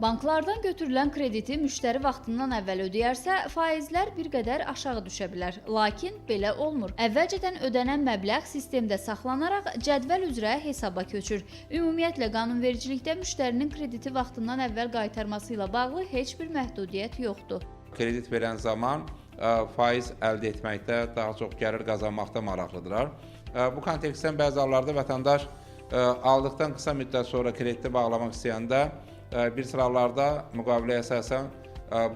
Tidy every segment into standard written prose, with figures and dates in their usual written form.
Banklardan götürülən krediti müştəri vaxtından əvvəl ödəyərsə, faizlər bir qədər aşağı düşə bilər. Lakin belə olmur. Əvvəlcədən ödənən məbləğ sistemdə saxlanaraq cədvəl üzrə hesaba köçür. Ümumiyyətlə qanunvericilikdə müştərinin krediti vaxtından əvvəl qaytarması ilə bağlı heç bir məhdudiyyət yoxdur. Kredit verən zaman faiz əldə etməkdə, daha çox gəlir qazanmaqda maraqlıdırlar. Bu kontekstdən bəzi hallarda vətəndaş aldıqdan qısa müddət sonra krediti bağlamaq istəyəndə bir sıra hallarda müqaviləyə əsasən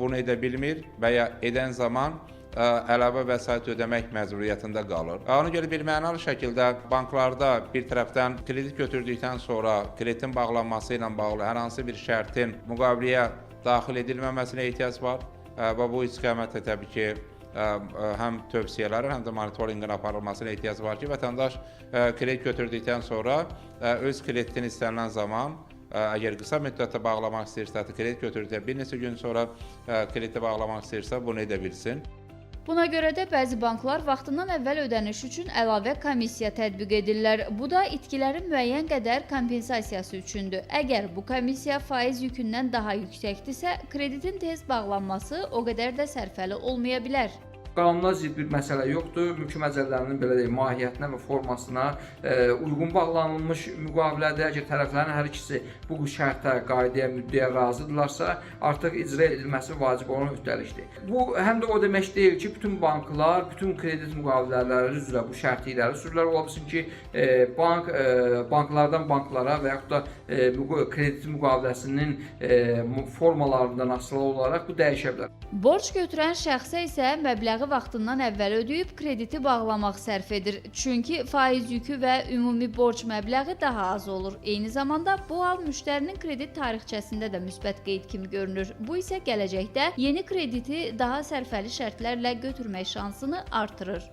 bunu edə bilmir və ya edən zaman əlavə vəsait ödəmək məcburiyyətində qalır. Ona görə birmənalı şəkildə banklarda bir tərəfdən kredit götürdükdən sonra kreditin bağlanması ilə bağlı hər hansı bir şərtin müqaviləyə daxil edilməməsinə ehtiyac var və bu istiqamətdə təbii ki, həm tövsiyələrin, həm də monitorinqin aparılmasına ehtiyac var ki, vətəndaş kredit götürdükdən sonra öz kreditini istənilən zaman əgər qısa müddətdə bağlamaq istəyirsə, kredit götürdükdən bir neçə gün sonra krediti bağlamaq istəyirsə, bunu edə bilsin. Buna görə də bəzi banklar vaxtından əvvəl ödəniş üçün əlavə komissiya tətbiq edirlər. Bu da itkilərin müəyyən qədər kompensasiyası üçündür. Əgər bu komissiya faiz yükündən daha yüksəkdirsə, kreditin tez bağlanması o qədər də sərfəli olmaya bilər. Qanuna zidd bir məsələ yoxdur. Mülki məcəllənin belə deyək, mahiyyətinə və formasına uyğun bağlanılmış müqavilədir. Əgər tərəflərin hər ikisi bu şərtə, qaydaya, müddəyə razıdırlarsa, artıq icra edilməsi vacib olan öhdəlikdir. Bu həm də o demək deyil ki, bütün banklar, bütün kredit müqavilələri üzrə bu şərti irəli sürürlər. Ola bilsin ki, bank banklardan banklara və yaxud da kredit müqaviləsinin formalarından asılı olaraq bu dəyişə bilər. Borc götürən şəxsə isə məbləği vaxtından əvvəl ödəyib krediti bağlamaq sərf edir. Çünki faiz yükü və ümumi borc məbləği daha az olur. Eyni zamanda bu hal müştərinin kredit tarixçəsində də müsbət qeyd kimi görünür. Bu isə gələcəkdə yeni krediti daha sərfəli şərtlərlə götürmək şansını artırır.